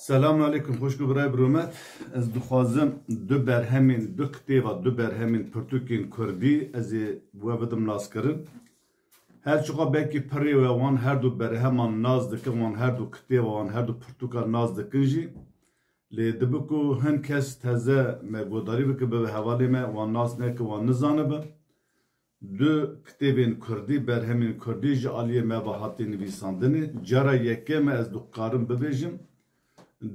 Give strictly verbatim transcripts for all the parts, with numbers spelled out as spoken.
Selamun aleykum, xweşik û birayê bi rûmet. Ez dixwazim du berhemên, du kitêba, du berhemên pirtûkên kurdî ez ê we bidim naskirin. Her çiqa belkî pirê we wan her du berheman nas dikin, wan her du kitêba, wan her du pirtûkan nas dikin jî. Lê dibe ku hin kes teze me guhdarî bike, bibe hevalê me, wan nas neke, wan nizanibe. Du kitêbên kurdî, berhemên kurdî ji aliyê me ve hatî nivîsandinê. Cara yekeme ez dikarim bibêjim,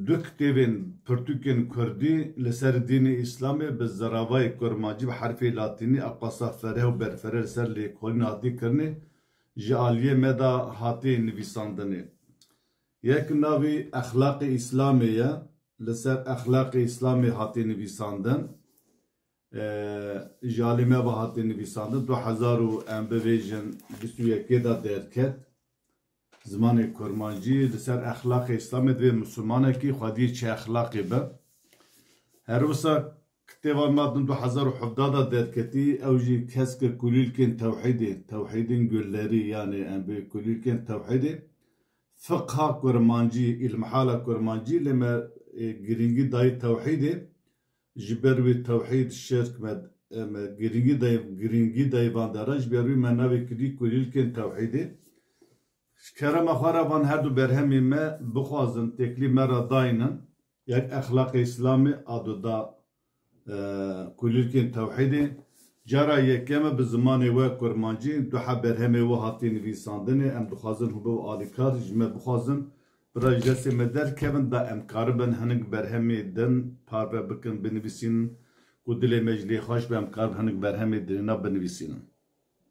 du kitêbên pirtûkên kurdî li ser dînê Îslamê bi ziravayê kurmancî, bi herfê latînî, eqasa fereh û berfereh li ser lêkolîn hatî kirinê, ji aliyê me de hatî nivîsandinê. Yek navî Exlaqê Îslamê ye, li ser exlaqê Îslamê hatî nivîsandin. E, ji alî me ve hatî nivîsandin. Du hezar û em bibêjin bîst û yekê de derket. Zimanê kurmancî li ser exlaqê Îslamê divê misilmanekî xwediyê çi exlaqê be. Her wisa kitêba me din du hezar û hevdeh de derketî, ew jî Keske Kulîlkên Tewhîdê, Tewhîdên Gullerî, yanî em bê Kulîlkên Tewhîdê. Fiqha kurmancî, îlmihala kurmancî, lê me, e, girîngî dayî tewhîdê. Ji ber wî tewhîd şirk me, e, me girîngî day-, girîngî dayî van deran, ji ber wî me navê kirî Kulîlkên Tewhîdê. Ji kerema xwe re van her du berhemê me bixwazin, têkilî me re daynin. Yek Exlaqê Îslamê, a du da, e, Kulîlkên Tewhîdê. Cara yekeme bi zimanê we kurmancî, du heb berhemê we hatî nivîsandinê. Em dixwazin hûn bibin alîkar, ji me bixwazin, bira ji destê me derkevin, da em karibin hinek berhemê din parve bikin, binivîsînin, ku dilê me ji lê xweş be, em karibin hinek berhemê dirêna binivîsînin.